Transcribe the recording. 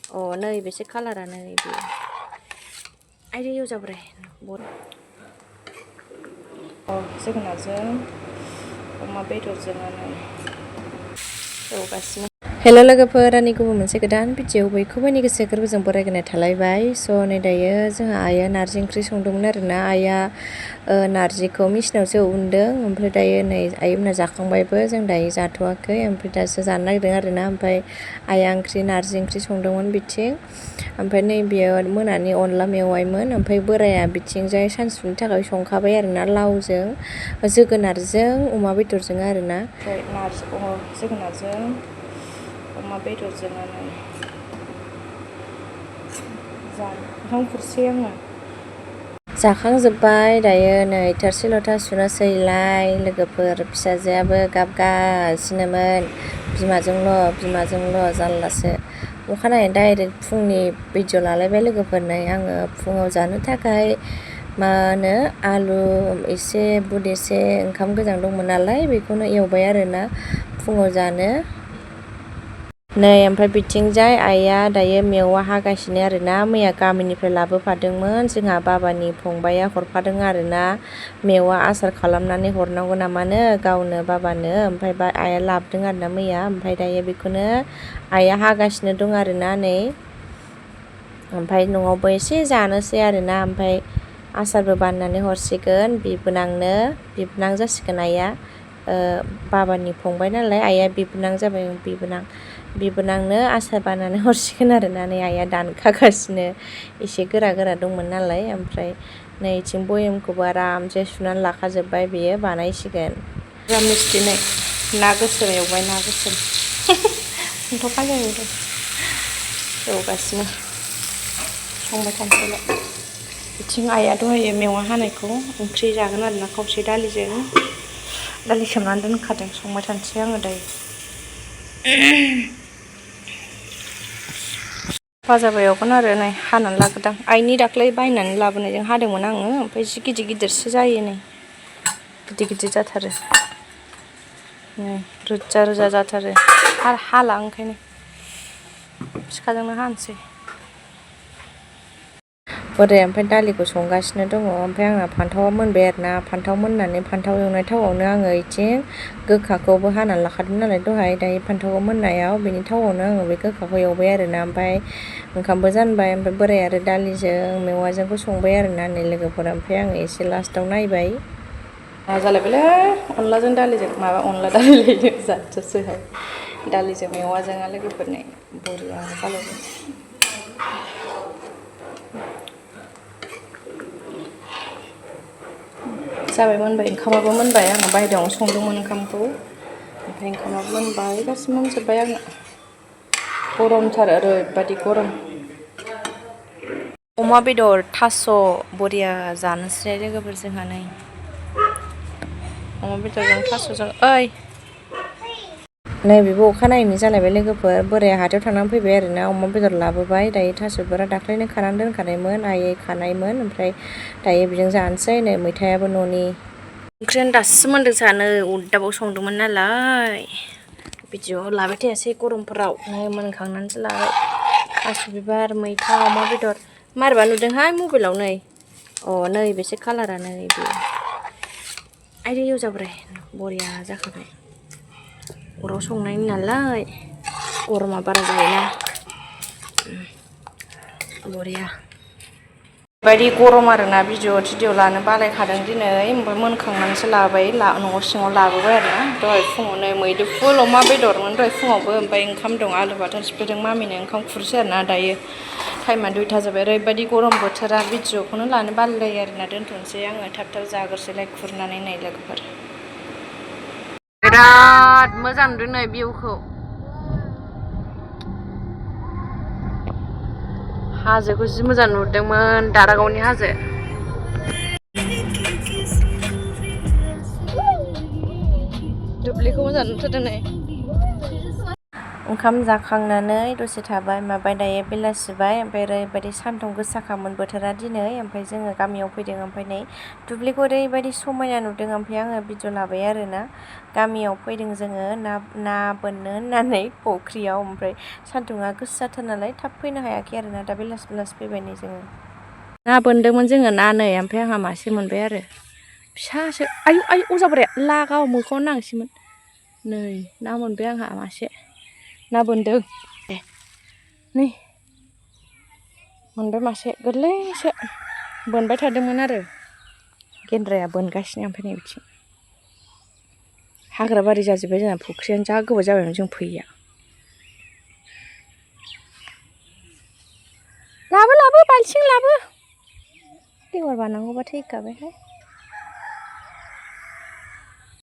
नैबेसो कालारानो नैबे आइडियाव जाब्राय जोगोनारजों अमा बेदरजों एवगासिनो। हेल' लोगोफोर, आंनि गुबुन मोनसे गोदान भिडिअ बयखौबो आंनि गोसो गोरबोजों बरायग्रोनाय थालायबाय। नै दायो जोंहा आइया नारजि ओंख्रि संदोंमोन आरोना। आइया नारजिखौ मेसिनावसो उनदों, ओमफ्राय दायो नै आइमोना जाखांबायबो, जों दायो जाथ'वाखै, ओमफ्राय दासो जानो नागिरदों आरोना। ओमफ्राय आइया नारजि ओंख्रि संदोंमोन बिथिं, ओमफ्राय नैबेयो मोनानि अनला मेवाइमोन, ओमफ्राय बोराया बिथिंजाय सानसुनि थाखाय संखाबाय आरोना, लावजों जोगोनारजों अमा बेदरजों आरोना। ओमफ्राय जोगोनारजों अमा बेदरजों ओंखाम खुरसै आङो। जाखांजोब्बाय, दायो नै थोरसि लथा सुनोसैलाय लोगोफोर। फिसाजोआबो गाबगासिनोमोन, बिमाजोंल' जारलासो। अखानायै डाइरेक्ट फुंनि भिडिअ लालायबाय लोगोफोर। नै आङो फुङाव जानो थाखाय आलु एसे बुद एसे ओंखाम गोजां दंमोन नालाय, बेखौनो एवबाय आरोना फुङाव जानो। नै ओमफ्राय बिथिंजाय आइया दायो मेवा हागासिनो आरोना। मैया गामिनिफ्राय लाबोफादोंमोन, जोंहा बाबानि फंबाया हरफादों आरोना। मेवा आसार खालामनानै हरनांगौ नामानो गावनो बाबानो, ओमफ्राय आइया लाबोदों आरोना मैया। ओमफ्राय दायो बेखौनो आइया हागासिनो दं आरोना नै। ओमफ्राय न'आवबो एसे जानोसै आरोना, ओमफ्राय आसारबो बानायनानै हरसिगोन। बिबोनां जासिगोन आइया, बाबानि फंबाय नालाय आइया बिबोनां जाबाय। बिबोनांनो आसार बानायनानै हरसिगोन आरोना। नै आइया दानखागासिनो, एसे गोरा दंमोन नालाय। ओमफ्राय नै इथिं बयेमखौबो आरामसे सुनानै लाखाजोब्बाय, बेयो बानायसिगोन। मिस्टि नै ना गोसोम एवबाय, ना गोसोम फान्थाव फाजा एवगासिनो, संबाय थानोसैलाय। बिथिं आइया दहायो मेवा हानायखौ ओंख्रि जागोन आरोना, खावसे दालि सोमनानै दोनखादों, संबाय थानोसै आङो दायो। फाजाबो एवगोन आरो नै हानानै लाग्रोदां। आइनि दाख्लै बायनानै लाबोनायजों हादोंमोन आङो, ओमफ्राय एसे गिदिरसो जायो नै, गिदिर जाथारो नै, रोजा जाथारो। हाला ओंखायनो सिखाजोंनो हानोसै। बोराया ओमफ्राय दालिखौ संगासिनो दङ, ओमफ्राय आंना फान्थावा मोनबाय आरोना। फान्थाव मोननानै फान्थाव एवनाय थावआवनो आङो इथिं गोखाखौबो हानानै लाखादों नालाय दहाय, दायो फान्थावखौ मोननायाव बेनि थावआवनो आङो बे गोखाखौ एवबाय आरोना। ओमफ्राय ओंखामबो जानबाय, ओमफ्राय बोराया आरो दालिजों मेवाजोंखौ संबाय आरोना नै लोगोफोर। ओमफ्राय आङो एसे लास्टाव नायबाय। जालायबायलै अनलाजों दालिजों, अनला दालिजों जाथोसैहाय, दालिजों मेवाजों लोगोफोरनि बरिया जालायबाय। जाबाय, मोनबाय, ओंखामाबो मोनबाय। आङो बायहेरायावनो संदोंमोन ओंखामखौ, ओमफ्राय ओंखामाबो मोनबाय, गासिबो मोनजोब्बाय आङो। गरमथार, ओरैबायदि गरम। अमा बेदर थास' बरिया जानोसै लोगोफोर जोंहा नै। अमा बेदरजों थास'जों नै बेबो अखानायैनि जालायबाय लोगोफोर। बोराया हाथायाव थांनानै फैबाय आरोना, अमा बेदर लाबोबाय। दायो थास' बिबारा दाख्लैनो खानानै दोनखानायमोन, आइयै खानायमोन, ओमफ्राय दायो बेजों जानोसै। नै मैथायाबो न'नि। ओंख्रियानो दासो मोन्दों जानो, अरदाबाव संदोंमोन नालाय भिडिअ लाबाय थायासै गरमफोराव। नै मोनखांनानैसो लाबाय। थास' बिबार, मैथा, अमा बेदर। मारैबा नुदोंहाय मबाइलाव नै, नैबेसो कालारानो नैबे आइडियाव जाब्राय, बरिया जाखाबाय। अराव संनायनि नालाय गरमा बारा जायोना, बरिया। बायदि गरम आरोना, भिडिअ लानो बालायखादों दिनै, ओमफ्राय मोनखांनानैसो लाबाय, न'आव सिङाव लाबोबाय आरोना। दहाय फुङाव नै मैद्रुफुल अमा बेदरमोन दहाय फुङावबो, ओमफ्राय ओंखाम दं, आलु बाथोन सिफ्लेदों मामिनो, ओंखाम खुरसै आरोना। दायो टाइमा 2टा जाबाय, ओरैबायदि गरम बोथोरा, भिडिअखौनो लानो बालायलायो आरोना। दोनथ'नोसै आङो, थाब जाग्रोसैलाय खुरनानै नै लोगोफोर। बिराद मोजां नुदों नै भिउखौ, हाजोखौ जि मोजां नुहुरदोंमोन, दारागावनि हाजो। दुब्लिखौ मोजां नुथारदों नै। ओंखाम जाखांनानै दसे थाबाय माबाय दायो बेलासिबाय ओमफ्राय ओरैबायदि सान्दुं गोसाखामोन बोथोरा दिनै ओमफ्राय जोङो गामियाव फैदों ओमफ्राय नै दुब्लिखौ ओरैबायदि समायना नुदों ओमफ्राय आङो भिडिअ लाबाय आरोना गामियाव फैदों जोङो ना बोननो होननानै फुख्रियाव ओमफ्राय सान्दुङा गोसाथार नालाय थाब फैनो हायाखै आरोना दा बेलासि फैबाय नै जोङो ना बोनदोंमोन जोङो ना नै ओमफ्राय आंहा मासे मोनबाय आरो फिसासो आयु आयु अजाब्राया लागाव मोखाङाव नांसैमोन नै ना मोनबाय आंहा मासे ना बोनदों नै मोनबाय मासे गोरलैसो बोनबाय थादोंमोन आरो गेन्द्राया बोनगासिनो ओमफ्राय नै बिथिं हाग्रा बारि जाजोब्बाय जोंना फुख्रियानो जा गोबाव जाबायमोन जों फैयिया लाबो बाल्थिं लाबो बेगर बानांगौबा थैखाबायहाय